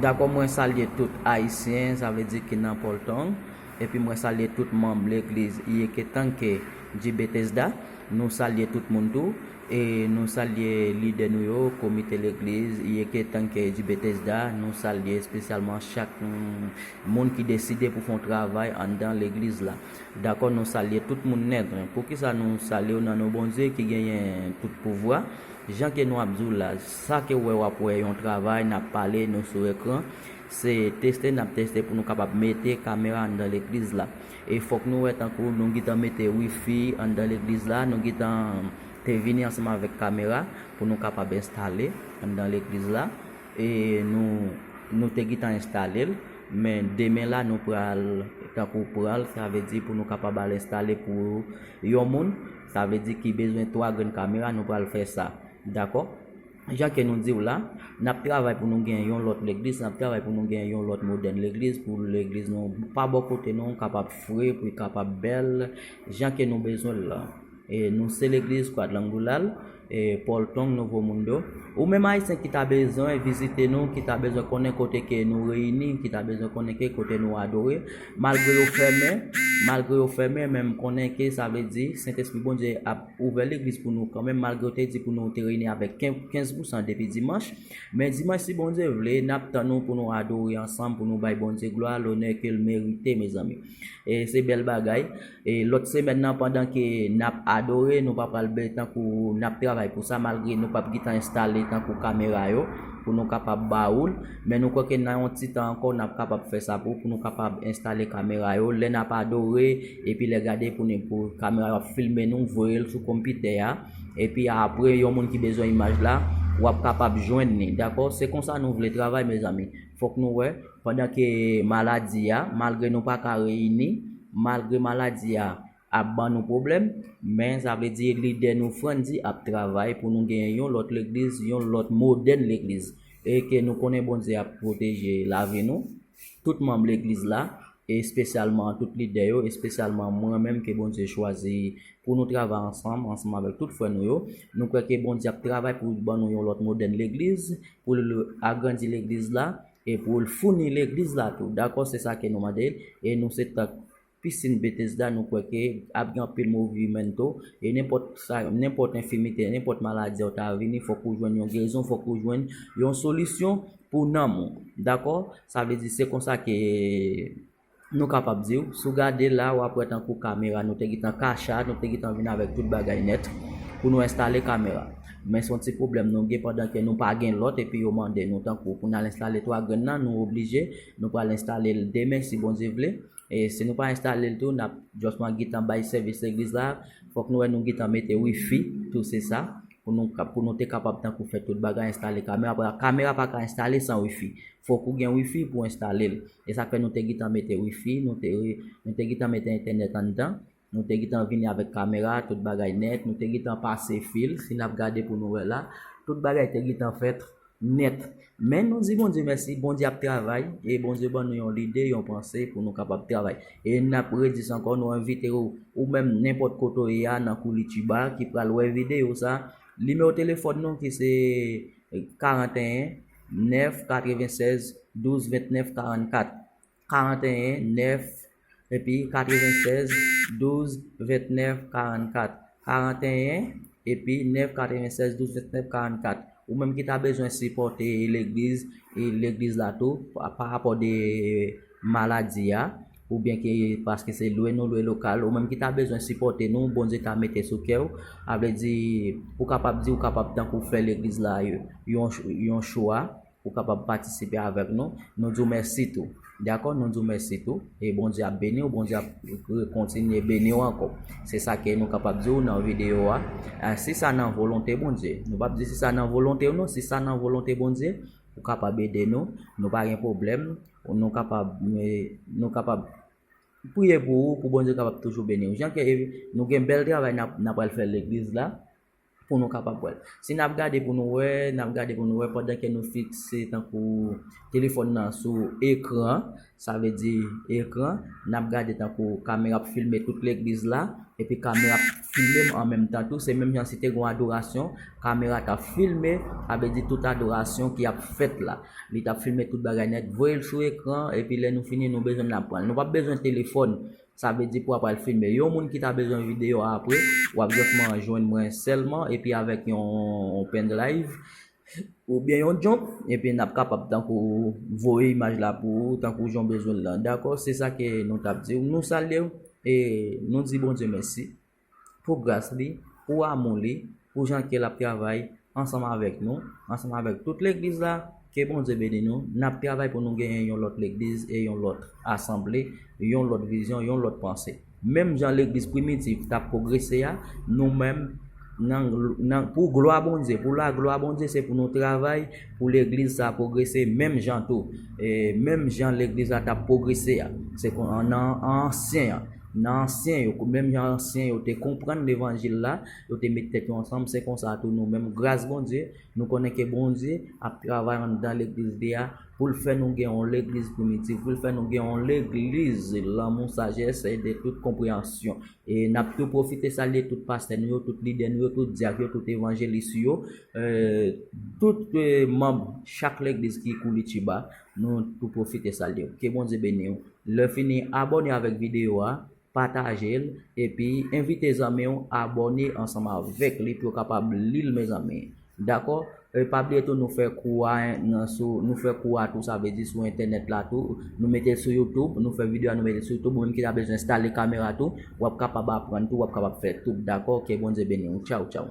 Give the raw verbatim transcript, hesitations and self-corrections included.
Dakò, mwen salye tout Ayisyen, sa vle di ki nan Poltong, epi mwen salye tout manm legliz Ieketanke di Bethesda. Nou salye tout moun tou, e nou salye lidè nou yo, komite legliz Ieketanke di Bethesda. Nou salye espesyalman chak mm, moun ki deside pou fè yon travay anndan legliz la. Dakò, nou salye tout moun nèt. Poukisa nou salye w nan non Bondye ki genyen tout pouvwa? Jan ke nou ap di w la, sa ke w wè w ap wè yon travay, n ap pale, nou sou ekran, se teste n ap teste pou nou kapab mete kamera anndan legliz la. E fòk nou wè tankou nou gentan mete wifi anndan legliz la, nou gentan te vini ansanm avèk kamera pou nou kapab enstale anndan legliz la. E nou, nou te gentan enstale l, men demen la nou pral tankou pran l, sa vle di pou nou kapab al enstale pou yon moun, sa vle di ki bezwen twa grenn kamera, nou pral fè sa. Dakò? Jan ke nou di w la, n ap travay pou nou gen yon lòt legliz, n ap travay pou nou gen yon lòt modèn legliz, pou legliz nou pa bò kote nou kapab fre, pou l kapab bèl, jan ke nou bezwen l la. E nou se legliz Kwadlangdoulal, e Poltong, Nouvo Mundo. Ou menm Ayisyen ki ta bezwen vizite nou, ki ta bezwen konnen kote ke nou reyini, ki ta bezwen konnen ke kote nou adore, malgre yo fèmen, malgre yo fèmen, men m konnen ke sa vle di Sentespri Bondye ap ouvè legliz pou nou kanmenm, malgre yo te di pou nou te reyini avèk kenz pou san depi dimanch. Men dimanch, si Bondye vle, n ap tann nou pou nou adore ansanm, pou nou bay Bondye glwa, lonè ke l merite, mezanmi. E se bèl bagay. E lòt semèn nan, pandan ke n ap adore, nou pa pral be tankou n ap travay pou sa, malgre nou p ap gentan enstale tankou kamera yo, pou nou kapab ba ou l. Men nou kwè ke nan yon ti tan ankò, n ap kapab fè sa pou, pou nou kapab enstale kamera yo. Lè n ap adore, epi lè gade pou nou, pou kamera yo ap filme nou, voye l sou konpitè a. Epi apre, yon moun ki bezwen imaj la, w ap kapab jwenn li. Dakò? Se konsa nou vle travay, mezanmi. Fòk nou wè, pandan ke maladi a, malgre nou pa ka reyini, malgre maladi a ap ban nou pwoblèm, men sa vle di lidè nou Frandy ap travay pou nou gen yon lòt legliz, yon lòt modèn legliz. E ke nou konnen Bondye ap pwoteje lavi nou, tout manm legliz la, e espesyalman tout lidè yo, espesyalman mwen menm ke Bondye chwazi pou nou travay ansanm, ansanm avèk tout frè nou yo. Nou kwè ke Bondye ap travay pou ban nou yon lòt modèn legliz, pou l agrandi legliz la, e pou l founi legliz la tou. Dakò, se sa ke nou mande l, e nou se tank pisin Betesda, nou kwè ke ap gen anpil movimento, e nenpòt sa, nenpòt enfimite, nenpòt maladi ou ta vini, fòk ou jwenn yon gerizon, fòk ou jwenn yon solisyon pou nanm ou. Dakò? Sa vle di se konsa ke nou kapab di w, si w gade la, w ap wè tankou kamera, nou te gentan kacha, nou te gentan vin avèk tout bagay nèt pou nou enstale kamera. Men se yon ti pwoblèm nou gen pandan ke nou pa gen lòt, epi yo mande nou tankou pou n al enstale twa grenn nan, nou oblije, nou pral enstale l demen si Bondye vle. E si nou pa enstale l tou, n ap jisman gentan bay sèvis legliz la. Fòk nou wè nou gentan mete wifi, tou se sa, pou nou ka, pou nou te kapab tankou fè tout bagay, enstale kamera. Kamera pa ka enstale san wifi. Fòk ou gen wifi pou enstale l. E sa fè nou te gentan mete wifi, nou te, nou te gentan mete entènèt anndan, nou te gentan vini avèk kamera, tout bagay nèt, nou te gentan pase fil, si n ap gade pou nou wè la, tout bagay te gentan fèt nèt. Men nou di Bondye mèsi, Bondye ap travay, e Bondye ban nou yon lide, yon panse pou nou kapab travay. E n ap redi sa ankò, nou envite w, ou menm nenpòt kote w ye a nan Curitiba ki pral wè videyo sa, nimewo telefòn nou ki se karanteyen nèf katrevennsèz douz ventnèf karannkat. Karanteyen nèf epi katrevennsèz douz ventnèf karannkat. Karanteyen epi nèf katrevennsèz douz ventnèf karannkat. Ou menm ki ta bezwen sipòte legliz, e legliz la tou, pa, pa rapò de maladi a, oubyen ke paske se lwe nou lwe lokal, ou menm ki ta bezwen sipòte nou, Bondye ta mete sou kè w, a vle di, ou kapab di, ou kapab tankou fè legliz la yon, yon chwa, ou kapab patisipe avèk nou. Nou di w mèsi tou. Dakò? Nou di w mèsi tou. E Bondye ap beni w, Bondye ap kontinye beni w ankò. Se sa ke nou kapab di w nan videyo a. Ah, si sa nan volonte Bondye. Nou p ap di si sa nan volonte w non, si sa nan volonte Bondye, ou kapab ede nou. Nou pa gen pwoblèm. Nou kapab, nou kapab priye pou ou, pou Bondye kapab toujou beni w. Jan ke nou gen bèl travay n ap, n ap pral fè legliz la. pou nou kapab wè l. Si n ap gade pou nou wè, n ap gade pou nou wè pandan ke nou fikse tankou telefòn nan sou ekran, sa vle di ekran, n ap gade tankou kamera ap filme tout legliz la, epi kamera ap filme m an menm tan tou, se menm jan si te gen yon adorasyon, kamera t ap filme, sa vle di tout adorasyon ki ap fèt la. Li t ap filme tout bagay nèt, voye l sou ekran, epi lè nou fini, nou bezwen l n ap pran l. Nou p ap bezwen telefòn, sa vle di pou apral filme. Yon moun ki ta bezwen videyo a apre, w ap jis jwenn mwen sèlman, epi avèk yon, yon pendrive, oubyen yon jump, epi n ap kapab tankou voye imaj la pou ou, tankou jan w bezwen l lan. Dakò, se sa ke nou t ap di w. Nou salye w, e nou di Bondye mèsi pou gras li, pou amou li, pou jan ke l ap travay ansanm avèk nou, ansanm avèk tout legliz la. Ke Bondye beni nou. N ap travay pou nou genyen yon lòt legliz e yon lòt asanble, yon lòt vizyon, yon lòt panse. Menm jan legliz primitif t ap pwogrese a, nou menm, nan, nan, pou glwa Bondye, pou laglwa Bondye, se pou nou travay pou legliz sa pwogrese menm jan tou. E menm jan legliz la t ap pwogrese a, se kon nan ansyen an, nan ansyen yo, menm jan ansyen yo te konprann levanjil la, yo te met tèt yo ansanm, se konsa tou nou menm, gras Bondye, nou konnen ke Bondye ap travay anndan legliz li a, pou l fè nou gen yon legliz primitif, pou l fè nou gen yon legliz lanmou, sajès e de tout konpreyansyon. E n ap tou pwofite salye tout pastè nou yo, tout lidè nou yo, tout dyak yo, tout evanjelis yo, e, tout, e, manm chak legliz ki Curitiba, nou tou pwofite salye w. Ke Bondye beni w. Lè fini, abòne avèk videyo a, pataje l, epi envite zanmi w abòne ansanm avèk li pou yo kapab li l, mezanmi. Dakò? E pa bliye tou, nou fè kou a, nan sou, nou fè kou a tou, sa vle di sou entènèt la tou. Nou mete l sou YouTube, nou fè videyo a, nou mete l sou YouTube. Ou menm ki ta bezwen enstale kamera tou, w ap kapab aprann tou, w ap kapab fè tou. Dakò? Ke Bondye beni w. Tchaw, tchaw.